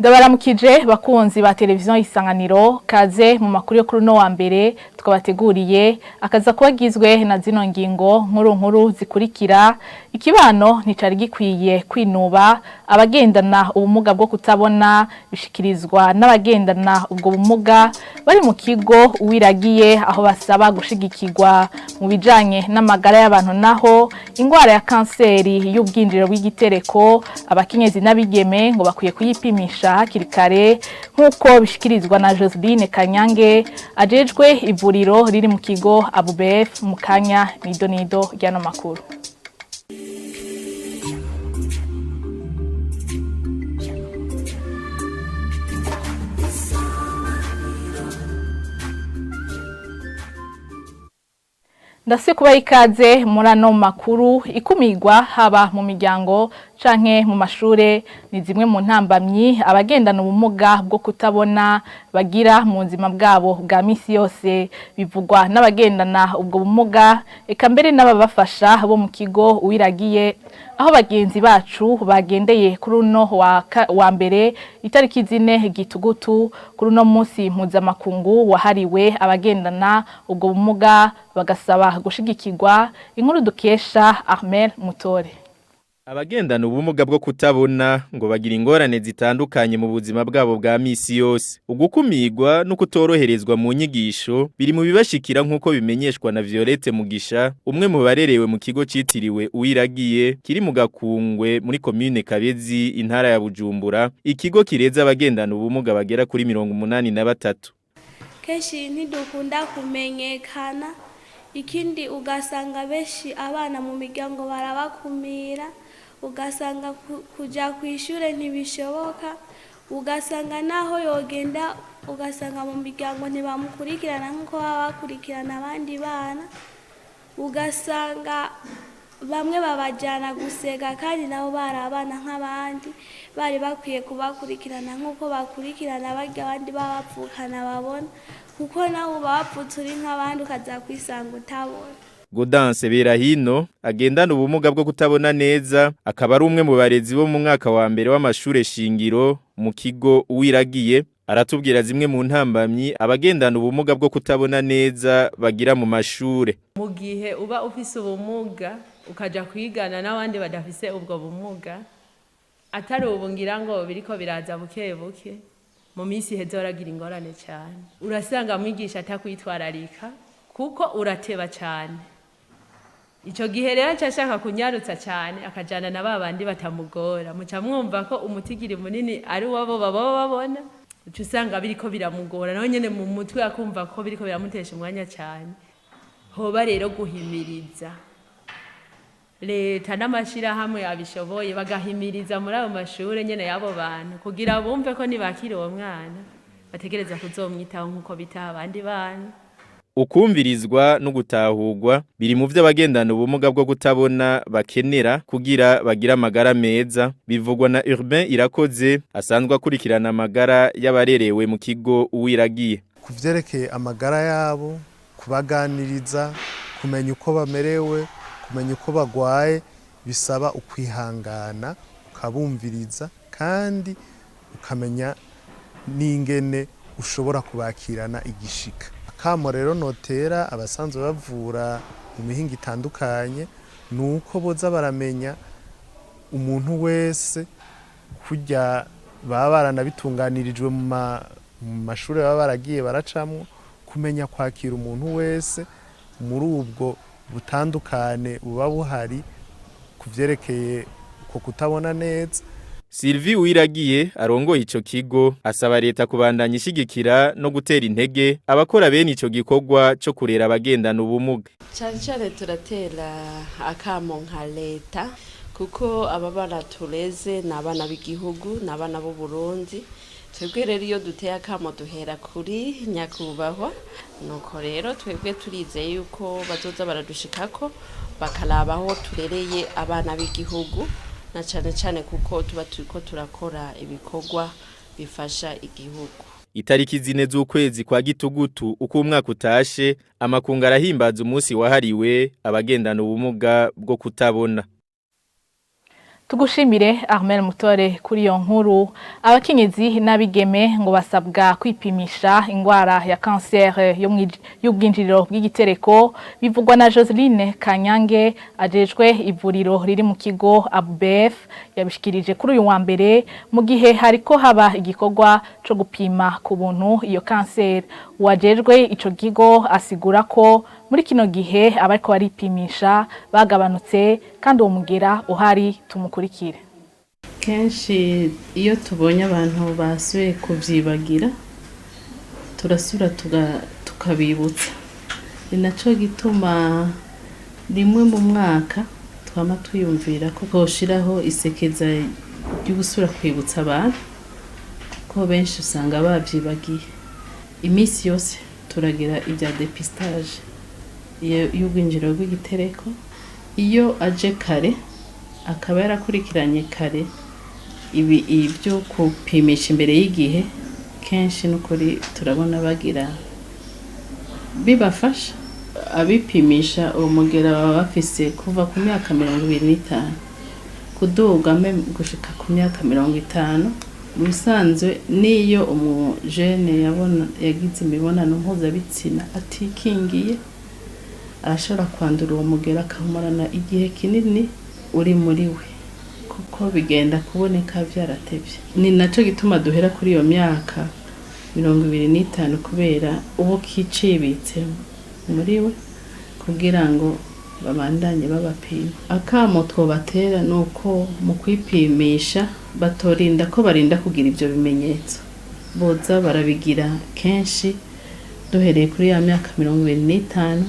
Ndabaramukije bakunzi ba televiziyo Isanganiro, kaze mu makuru yo kuri uno wa mbere twabateguriye, akaza kubagizwe na zino ngingo nkuru nkuru zikurikira. Ikibano nticari gikwiye kwinuba abagendana ubumuga bwo kutabona, bishikirizwa n'abagendana ubwo bumuga bari mu kigo Uwiragiye, aho basaba gushigikirwa mu bijanye n'amagara y'abantu. Naho ingwara ya kanseri y'ubwinjiriro bw'igitereko, abakenyezi n'abigeme ngo bakwiye kuyipimisha hakiri kare, nk'uko bishikirizwa na Joseline Kanyange ajejwe ivuriro riri mu kigo ABUBF. Mu kanya nido nido ry'ano makuru. Ndase kuba ikaze muri ano makuru. Ikumigwa haba mu miryango canke mu mashure ni zimwe mu ntambamyi abagendana ubumuga bwo kutabona bagira mu buzima bwabo bwa misi yose, bivugwa n'abagendana ubwo bumuga eka mbere n'ababafasha bo mu kigo Uwiragiye, aho bagenzi bacu bagendeye kuri uno wa mbere itariki 4 Gitugutu, kuri uno munsi mpuzamakungu wahariwe abagendana ubwo bumuga, bagasaba gushigikirwa. Inkuru dukesha Ahmed Mutore. Abagendana ubumuga bwo kutabona ngo bagira ingorane zitandukanye mu buzima bwabo bwa misi yose. Ugukumigwa no kutoroherezwa mu nyigisho biri mu bibashikira, nk'uko bimenyeshwa na Violette Mugisha, umwe mu barerewe mu kigo citiriwe Uwiragiye kiri mu Gakungwe muri commune Kabezi, intara ya Bujumbura, ikigo kireza abagendana ubumuga bagera kuri 83. Kenshi ntidukunda kumenyekana. Ikindi, ugasanga benshi abana mu miryango barabakumira, ugasanga kuja ku ishure ntibishoboka, ugasanga naho yogenda ugasanga mu miryango ntibamukurikirana nk'uko baba bakurikirana abandi bana, ugasanga bamwe babajyana gusega kandi nabo bari abana nk'abandi, bari bakwiye kubakurikirana nk'uko bakurikirana barya abandi baba bavukana babona, kuko nawe uba wavutse uri nk'abandi ukaza kwisanga utabona. Godanse Berahino agendana ubumuga bwo kutabona neza, akaba ari umwe mu barezi bo mu mwaka wa mbere w'amashure shingiro mu kigo Uwiragiye, aratubwira zimwe mu ntambamyi abagendana ubumuga bwo kutabona neza bagira mu mashure. Mu gihe uba ufise ubumuga ukaja kwigana n'abandi badafise ubwo bumuga, atari ubu ngira ngo biriko biraza buke buke, mu minsi iheze waragira ingorane cyane. Urasanga mwigisha atakwitwararika kuko urateba cyane. Icyo gihe rero aca ashaka kunyarutsa cyane, akajana na ba bandi batamugora. Muca mwumva ko umutigiri munini ari wabo baba babona, uca usanga biriko biramugora nawe nyene mu mutwe, akumva ko biriko biramutesha umwanya cyane. Hoba rero guhimiriza leta n'amashyirahamwe abishoboye, bagahimiriza muri ayo mashure nyene y'abo bantu, kugira bumve ko nibakira uwo mwana bategereza kuzomwitaho nk'uko bitaho abandi bana. Ukumvirizwa no gutahurwa biri mu vyo abagendana ubumuga bwo kutabona bakenera kugira bagira amagara meza, bivugwa na Urbain Irakoze asanzwe akurikirana amagara y'abarerewe mu kigo Uwiragiye. Ku vyerekeye amagara yabo, kubaganiriza, kumenya uko bamerewe, kumenya uko bagwaye, bisaba ukwihangana, ukabumviriza kandi ukamenya n'ingene ushobora kubakirana igishika. Akamo rero notera abasanzwe bavura mu mihingo itandukanye ni uko boza baramenya umuntu wese, kurya baba baranabitunganirijwe mu mashuri baba baragiye baracamwo, kumenya kwakira umuntu wese muri ubwo butandukane buba buhari ku vyerekeye uko kutabona neza. Sylvie Uwiragiye arongoye ico kigo asaba leta kubandanya ishigikira no gutera intege abakora bene ico gikorwa co kurera abagendana ubumuga. Cyane cyane turatera akamo nka leta, kuko aba bana tureze ni abana b'igihugu, ni abana b'u Burundi. Twebwe rero iyo duteye akamo duhera kuri nyakubahwa. Nuko rero twebwe turizeye yuko bazoza baradushikako, bakaraba aho turereye abana b'igihugu, na cyane cyane kuko tuba turiko turakora ibikorwa bifasha igihugu. Itariki 4 z'ukwezi kwa Gitugutu uko umwaka utashe, amakungu arahimbaza umunsi wahariwe abagendana ubumuga bwo kutabona. Tugushimire Armel Mutore kuri iyo nkuru. Abakenyezi n'abigeme ngo basabwa kwipimisha ingwara ya kanseri y'ubwinjiriro bw'igitereko, bivugwa na Joseline Kanyange ajejwe ivuriro riri mu kigo ABUBF. Yabishikirije kuri uyu wa mbere mu gihe hariko haba igikorwa co gupima ku buntu iyo kanseri. Uwajejwe ico kigo asigura ko muri kino gihe abariko baripimisha bagabanutse kandi uwo mugera uhari. Tumukurikire. Kenshi iyo tubonye abantu basubiye kubyibagira, turasubira tukabibutsa. Ni nacyo gituma rimwe mu mwaka twama twiyumvira ko twoshiraho isekeza ryo gusubira kwibutsa abantu, ko benshi usanga babyibagiye. Iminsi yose turagira ibya dépistage y'ubwinjiriro bw'igitereko. Iyo aje kare, akaba yarakurikiranye kare ibi ibyo gupimisha imbere y'igihe, kenshi n'ukuri turabona bagira bibafasha. Abipimisha uwo mugera baba bafise kuva ku myaka 25 kuduga gushika ku myaka 50. Mu bisanzwe, n'iyo umujene yabona yagize imibonano mpuzabitsina atikingiye, arashobora kwandura uwo mugera, akamarana igihe kinini uri muri we, kuko bigenda kuboneka vyaratevye. Ni naco gituma duhera kuri iyo myaka 25, kubera ubu kicibitse muri we, kugira ngo babandanye babapima. Akamo twobatera ni uko mu kwipimisha batorinda ko barinda kugira ivyo bimenyetso, boza barabigira kenshi duhereye kuri ya myaka 25,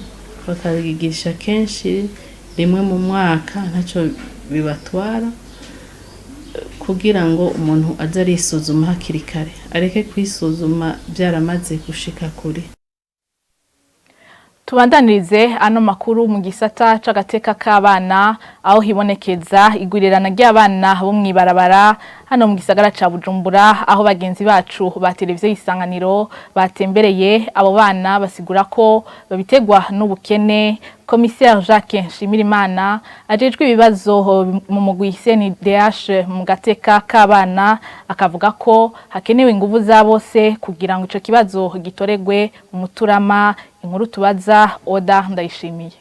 bakabigisha kenshi rimwe mu mwaka, ntaco bibatwara, kugira ngo umuntu aze arisuzuma hakiri kare, areke kwisuzuma byaramaze gushika kure. Tubandanirize ano makuru mu gisata c'agateka k'abana, aho hibonekeza igwirirana ry'abana bo mw'ibarabara hano mu gisagara ca Bujumbura, aho bagenzi bacu ba televiziyo Isanganiro batembereye abo bana, basigura ko babitegwa n'ubukene. Commissaire Jacques Nshimirimana ajejwe ibibazo mu mugwi CNDH mu gateka k'abana akavuga ko hakenewe inguvu za bose kugira ngo ico kibazo gitoregwe umuturama. Inkuru tubaza Oda Ndayishimiye.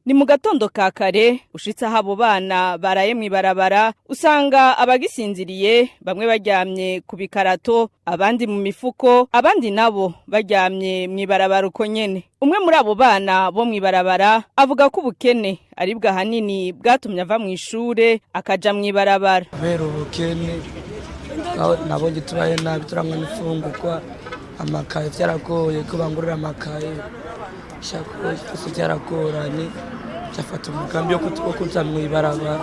Ni mu gatondo ka kare, ushitse aho abo bana baraye mw'ibarabara, usanga abagisinziriye, bamwe baryamye ku bikarato, abandi mu mifuko, abandi nabo baryamye mw'ibarabara uko nyene. Umwe muri abo bana bo mw'ibarabara avuga ko ubukene ari bwo ahanini bwatumye ava mw'ishure akaja mw'ibarabara. Kubera ubukene nabonye tubaye nabi, turanywa n'imfungurwa, amakaye vyaragoye ko bangurira amakaye, byose byaragoranye, byafata umugambi wo kuza mw'ibarabara.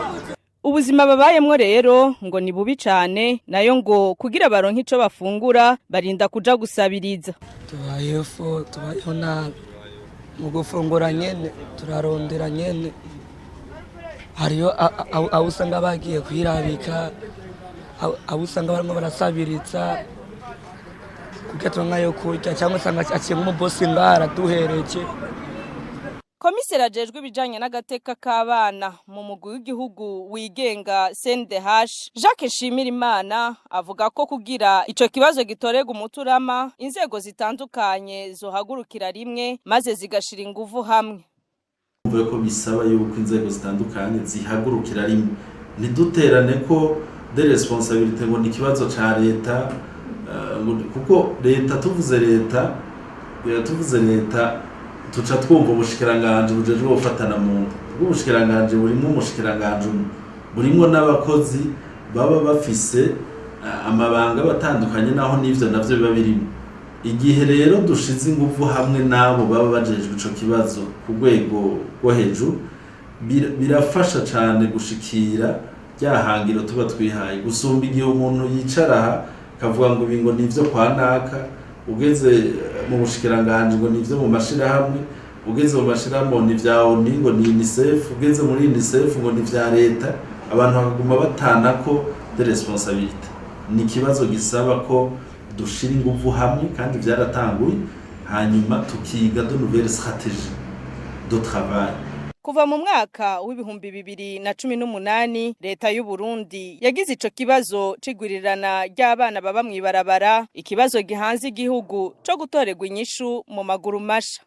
Ubuzima babayemwo rero ngo ni bubi cane, nayo ngo kugira baronke ico bafungura barinda kuja gusabiriza. Tubayeho fo, tubayeho nabi mu gufungura nyene, turarondera nyene. Hariyo abo usanga bagiye kwirabika, abo usanga barimo barasabiriza kugira turonke ayo kurya, cyangwa usanga aciye nk'umubosi ngaha araduhereje. Komiseri ajejwe ibijanye n'agateka k'abana mu mugwi w'igihugu wigenga CNDH, Jacques Nshimirimana, avuga ko kugira ico kibazo gitorerwa umuturama, inzego zitandukanye zohagurukira rimwe maze zigashira inguvu hamwe. Mvuye ko bisaba yuko inzego zitandukanye zihagurukira rimwe, ntiduterane ko de responsabilité ngo ni ikibazo ca leta, kuko leta, tuvuze leta, tuca twumva ubushikiranganje bujejwe gufatana mu nda. Ubwo ubushikiranganje burimwo umushikiranganje umwe, burimwo n'abakozi baba bafise amabanga batandukanye, naho n'ivyo navyo biba birimo. Igihe rero dushize inguvu hamwe n'abo baba bajejwe ico kibazo ku rwego rwo hejuru, birafasha cane gushikira rya hangiro tuba twihaye, gusumba igihe umuntu yicara aha akavuga ngo ibi ngo nivyo kwa naka, ugeze mu bushikiranganje ngo nivyo mu mashirahamwe, ugeze mu mashirahamwe ngo ni vya ONU, ngo ni UNICEF, ugeze muri UNICEF ngo ni vya leta, abantu bakaguma batana ko de responsabilité. Ni ikibazo gisaba ko dushira inguvu hamwe, kandi vyaratanguye, hanyuma tukiga de nouvelles stratégies. de travail. Kuva mu mwaka w'2018 leta y'u Burundi yagize ico kibazo cigwirirana ry'abana baba mw'ibarabara, ikibazo gihanze igihugu co gutorerwa inyishu mu maguru masha.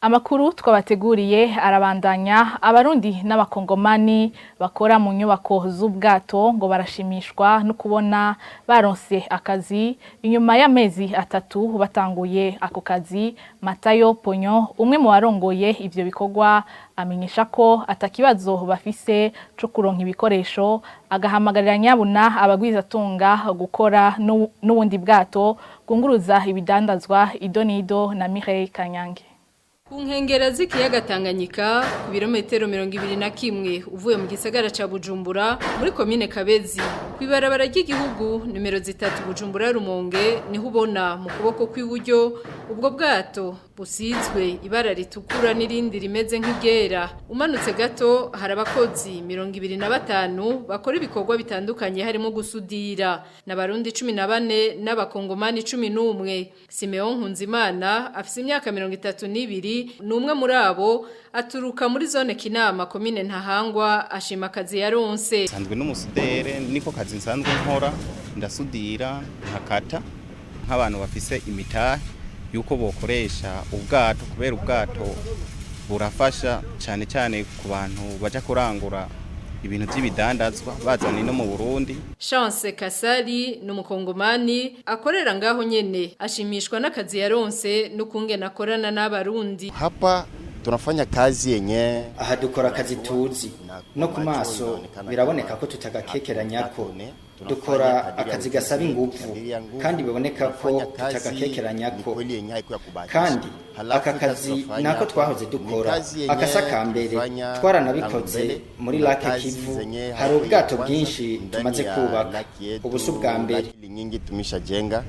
Amakuru twabateguriye arabandanya. Abarundi n'abakongomani bakora mu nyubako z'ubwato ngo barashimishwa no kubona baronse akazi inyuma y'amezi 3 batanguye ako kazi. Matayo Ponyo, umwe mu barongoye ivyo bikorwa, amenyesha ko atakibazo bafise co kuronka ibikoresho, agahamagarira nyabuna abagwizatunga gukora n'ubundi bwato bwunguruza ibidandazwa. Idonido na Mireille Kanyange. Ku nkengera z'ikiyaga Tanganyika, ku birometero 21 uvuye mu gisagara ca Bujumbura muri komine Kabezi, kw'ibarabara ry'igihugu nimero 3 Bujumbura Rumonge, niho ubona mu kuboko kw'iburyo ubwo bwato busizwe ibara ritukura n'irindi rimeze nk'iryera. Umanutse gato hari abakozi 25 bakora ibikorwa bitandukanye harimo gusudira, n'abarundi 14 n'abakongomani 11. Simeon Nkunzimana afise imyaka 32, ni umwe muri abo, aturuka muri zone Kinama, komine Ntahangwa, ashima akazi yaronse. Nsanzwe n'umusudere, niko kazi nsanzwe nkora, ndasudira nkakata nk'abantu bafise imitahe yuko bokoresha ubwato, kubera ubwato burafasha cyane cyane ku bantu baja kurangura ibintu by'ibidandazwa bazana ino mu Burundi. Chance Kasari ni umukongomani akorera ngaho nyene, ashimishwa n'akazi yaronse n'ukungene akorana n'abarundi. Hapa tunafanya kazi yenye aha dukora akazi tuzi no ku maso biraboneka ko tutagakekeranyako. Dukora akazi gasaba ingufu kandi biboneka ko tutagakekeranyako, kandi aka kazi nako twahoze dukora akasa ka mbere twaranabikoze muri Lake Kivu. Hari ubwato bwinshi tumaze kubaka, ubu si ubwa mbere. Nyingi tumeshajenga,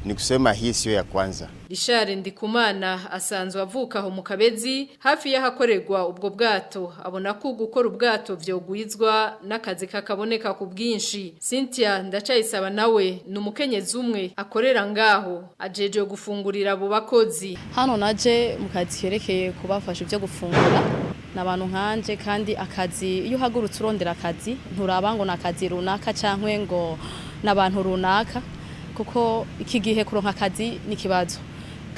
ni kusema hii sio ya kwanza. Richard Ndikumana asanzwe avuka aho mu Kabezi hafi y'ahakorerwa ubwo bwato, abona ko gukora ubwato vyogwizwa n'akazi kakaboneka ku bwinshi. Cynthia Ndacayisaba nawe ni umukenyezi umwe akorera ngaho, ajeje gufungurira abo bakozi. Hano naje mu kazi kerekeye kubafasha ivyo gufungura n'abantu nkanje, kandi akazi iyo uhagurutse urondera akazi nturaba ngo nakazi runaka cankwe ngo n'abantu runaka, kuko iki gihe kuronka akazi ni kibazo.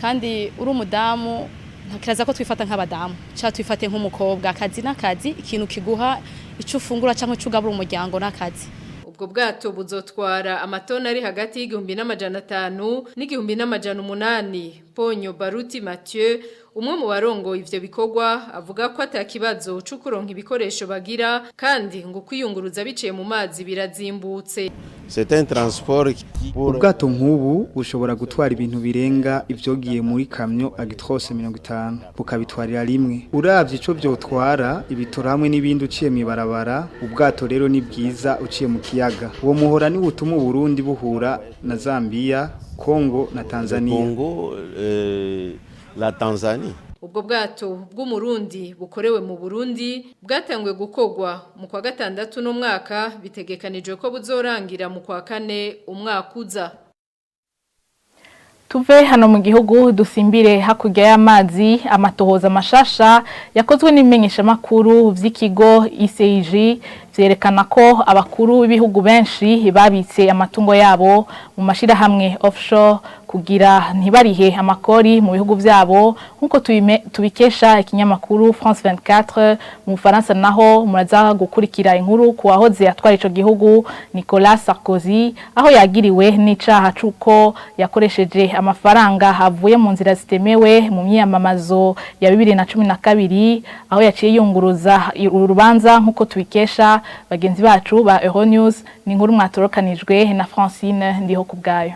Kandi uri umudamu ntakiraza ko twifata nk'abadamu cyangwa twifate nk'umukobwa. Akazi n'akazi, ikintu kiguha icyo ufungura cyangwa icyo ugabura umuryango n'akazi. Ubwo bwato buzotwara amatona ari hagati y'1500 n'1800. Ponyo Baruti Mathieu, umwe mu barongo ivyo bikorwa, avuga ko atakibazo cyo kuronka ibikoresho bagira, kandi ngo kwiyunguruza biciye mu mazi birazimbutse. C'est un transport qui Ubwato nk'ubu bushobora gutwara ibintu birenga ivyogiye muri kamyo Actros 50 bukabitwarira rimwe. Uravye ico vyotwara ibitora hamwe n'ibindi uciye mw'ibarabara, ubwato rero ni bwiza uciye mu kiyaga. Uwo muhora ni utuma Burundi buhura na Zambia, Congo na Tanzania. Congo, la Tanzanie. Ubwo bwato bw'umurundi bukorewe mu Burundi bwatanguye gukogwa mu kwa 6 no mwaka, bitegekanijwe ko buzorangira mu kwa 4 umwaka uza. Tuve hano mu gihugu dusimbire hakurya y'amazi. Amatohoza mashasha yakozwe n'imenyeshamakuru vy'ikigo ICIJ vyerekana ko abakuru b'ibihugu benshi babitse amatungo yabo mu mashirahamwe offshore kugira ntibarihe amakori mu bihugu vyabo, nkuko tubikesha ikinyamakuru France 24 mu Faransa. Naho muraza gukurikira inkuru ku wahoze atwara ico gihugu Nicolas Sarkozy, aho yagiriwe n'icaha cuko yakoresheje amafaranga avuye mu nzira zitemewe mu myiyamamazo ya 2012, aho yaciye yunguruza urubanza, nkuko tubikesha bagenzi bacu ba Euronews. Ni inkuru mwatorokanijwe na Francine Ndiho kubgayo.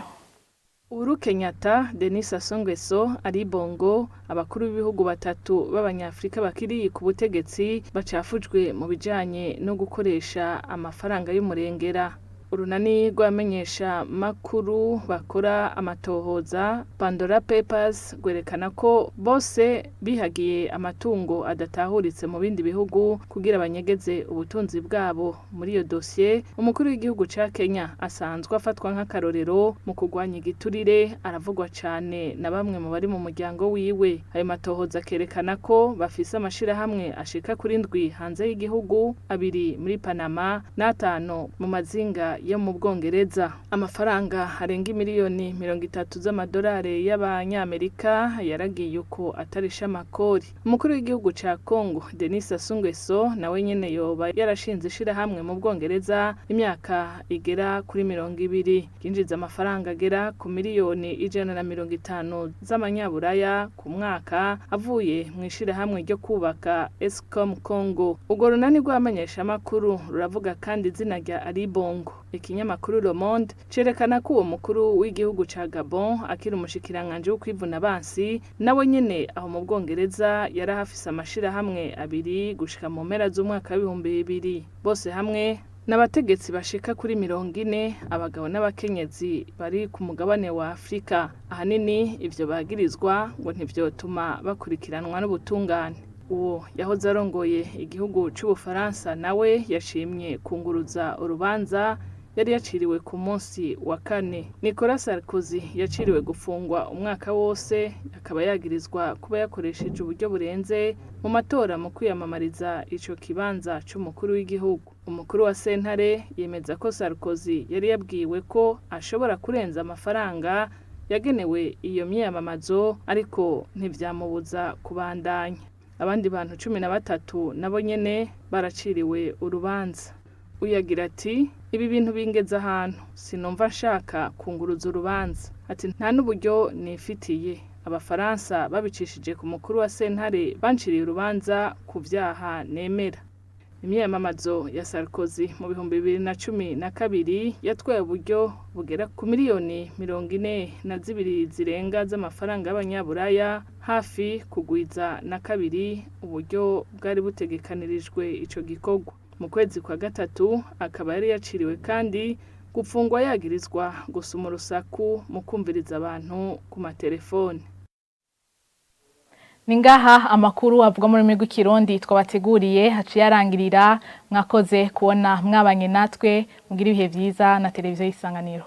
Uhuru Kenyatta, Denis Sassou Nguesso, Ali Bongo, abakuru b'ibihugu batatu b'abanyafrika bakiri ku butegetsi bacafujwe mu bijanye no gukoresha amafaranga y'umurengera. Urunani rw'abamenyesha makuru bakora amatohoza Pandora Papers rwerekana ko bose bihagiye amatungo adatahuritse mu bindi bihugu kugira banyegeze ubutunzi bwabo. Muri iyo dosiye, umukuru w'igihugu ca Kenya asanzwe afatwa nk'akarorero mu kurwanya igiturire aravugwa cane na bamwe mu bari mu muryango wiwe. Ayo matohoza akerekana ko bafise amashirahamwe ashika kuri 7 hanze y'igihugu, 2 muri Panama n'5 mu mazinga yo mu Bwongereza. Amafaranga arenga miliyoni 30 z'amadolari y'abanyamerika yaragiye uko atarisha amakori. Umukuru w'igihugu ca Congo Denis Sassou Nguesso nawe nyene yoba yarashinze ishirahamwe mu Bwongereza imyaka igera kuri 20, yinjiza amafaranga agera ku miliyoni 150 z'amanyaburaya ku mwaka avuye mu ishirahamwe ryo kubaka Escom Congo. Urwo runani rw'abamenyeshamakuru ruravuga kandi izina rya Ali Bongo. Ikinyamakuru Le Monde cerekana ko uwo mukuru w'igihugu ca Gabon akiri umushikiranganje w'ukwivuna abansi nawe nyene aho mu Bwongereza yarahafise amashirahamwe 2 gushika mu mpera z'umwaka w'2000. Bose hamwe n'abategetsi bashika kuri 40, abagabo n'abakenyezi bari ku mugabane wa Afrika. Ahanini ivyo bagirizwa ngo ntivyotuma bakurikiranwa n'ubutungane. Uwo yahoze arongoye igihugu c'Ubufaransa nawe yashimye kunguruza urubanza yari yaciriwe ku munsi wa kane. Nicolas Sarkozy yaciriwe gufungwa umwaka wose, akaba yagirizwa kuba yakoresheje uburyo burenze mu matora mu kwiyamamariza ico kibanza c'umukuru w'igihugu. Umukuru wa sentare yemeza ko Sarkozy yari yabwiwe ko ashobora kurenza amafaranga yagenewe iyo myiyamamazo, ariko ntivyamubuza kubandanya. Abandi bantu 13 nabo nyene baraciriwe urubanza. Uyagira ati: ibi bintu bingeze ahantu sinumva nshaka kunguruza urubanza. Ati: nta n'uburyo nifitiye. Abafaransa babicishije ku mukuru wa sentare banciriye urubanza ku vyaha nemera. Imyiyamamazo ya Sarkozy mu 2012 yatwaye uburyo bugera ku miliyoni 42 zirenga z'amafaranga y'abanyaburaya, hafi kugwiza na 2 uburyo bwari butegekanirijwe ico gikorwa. Mu kwezi kwa gatatu akaba yari yaciriwe kandi gupfungwa yagirizwa gusuma urusaku mu kumviriza abantu ku matelefone. Ningaha amakuru avuga muri rurimi rw'ikirundi twabateguriye haciye arangirira. Mwakoze kubona mwabanye natwe, mugira ibihe vyiza na televiziyo y'Isanganiro.